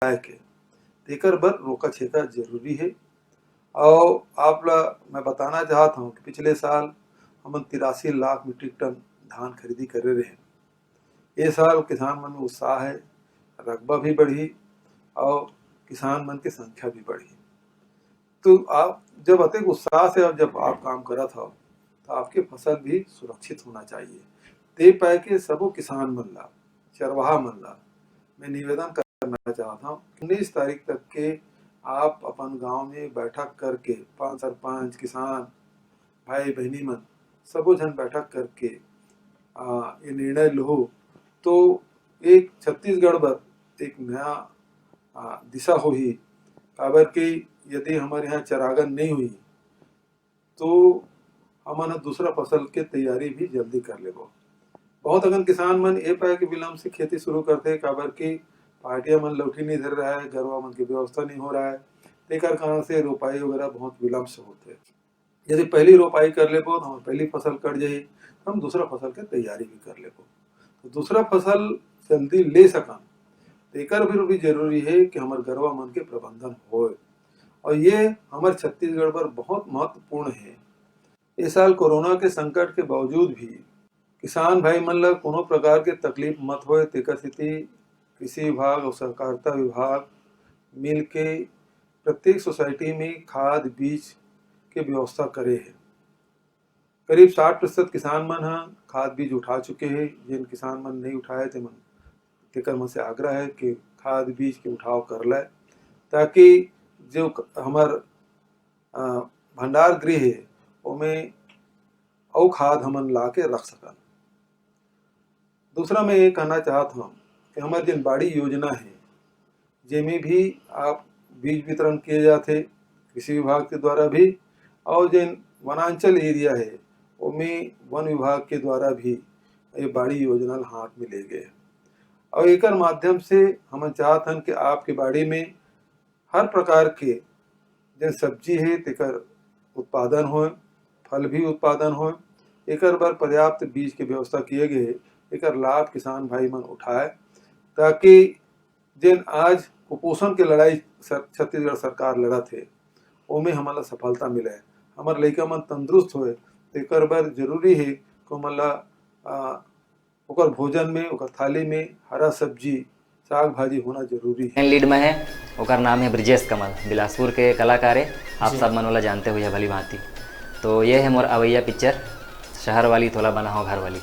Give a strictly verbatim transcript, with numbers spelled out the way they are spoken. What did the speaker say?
जाए के, तेकर बर रोका छेका जरूरी हे। और आप ला मैं बताना चाहत हूँ कि पिछले साल हमन तिरासी लाख मीट्रिक टन धान खरीदी करे रहे। ये साल किसान मन में उत्साह है, रकबा भी बढ़ी और किसान मन के संख्या भी बढ़ी। तो आप जब अतेक उत्साह से, अब जब आप काम करत हो, तो आपके फसल भी सुरक्षित होना चाहिए। ते पाए के सबो किसान मन ला, चरवाहा मन ला मैं निवेदन करना चाहत हूँ, उन्नीस तारीख तक के आप अपन गांव में बैठक करके, पांच सरपंच, किसान, भाई बहनी मन, सबो झन बैठक करके आ, ये निर्णय लो, तो एक छत्तीसगढ़ बर एक नया आ, दिशा होही। काबर कि यदि हमर यहाँ चरागन नहीं हुई, तो हमन ह दूसरा फसल के तैयारी भी जल्दी कर लेबो। बहुत अकन किसान मन ए पाए के विलंब से खेती शुरू करथे, काबर कि पार्टियां मन लौठी नहीं धर रहा है, गरवा मन के व्यवस्था नहीं हो रहा है, तेकर कारण से रोपाई वगैरह बहुत विलंब से होथे। यदि पहली रोपाई कर लेबो, तो हमर पहली फसल कट जाही, हम दूसरा फसल के तैयारी भी कर लेबो। तो दूसरा फसल जल्दी ले सकन, तेकर भी, भी जरूरी है कि हमर गरवा मन के प्रबंधन होए। और ये हमर छत्तीसगढ़ बर बहुत महत्वपूर्ण है। इस साल कोरोना के संकट के बावजूद भी किसान भाई मन ल कोनो प्रकार के तकलीफ मत होए, तेकर सेती कृषि विभाग और सहकारिता विभाग मिल के प्रत्येक सोसाइटी में खाद बीज के व्यवस्था करे हे। करीब साठ प्रतिशत किसान मन ह खाद बीज उठा चुके हे। जिन किसान मन नहीं उठाए, ते मन, तेकर मन से आग्रह है कि खाद बीज के उठाव कर ले, ताकि जो क-, हमर, अ, भंडार गृह है, ओमे अउ खाद हमन ला के रख सकन। दूसरा मैं ये कहना चाहत हूँ कि हमर जिन बाड़ी योजना है, जेमे भी आप बीज वितरण किए जाथे कृषि विभाग के द्वारा भी, और जिन वनांचल एरिया है, ओमे वन विभाग के द्वारा भी ये बाड़ी योजना ल हाथ में ले गए। और एकर माध्यम से हमन चाहत हन कि आपके बाड़ी में हर प्रकार के जेन सब्जी हे, तेकर उत्पादन होए, फल भी उत्पादन होए। एकर बर पर्याप्त बीज के व्यवस्था किए गए हे। एकर लाभ किसान भाई मन उठाए, ताकि जेन आज कुपोषण के लड़ाई सर-, छत्तीसगढ़ सरकार लड़त हे, ओमे हमन ला सफलता मिले, हमर लइका मन तंदुरुस्त होए, तेकर बर जरूरी हे कि ओमन ला, आ, ओकर भोजन में, ओकर थाली में हरा सब्जी, साग भाजी होना जरूरी है। लीड में है, ओकर नाम है ब्रिजेश कमल, बिलासपुर के कलाकार है। आप जी। सब मन ओला जानते हुए भली भांति। तो ये है मोर अवैया पिक्चर, शहर वाली तोला बनाहूं घर वाली।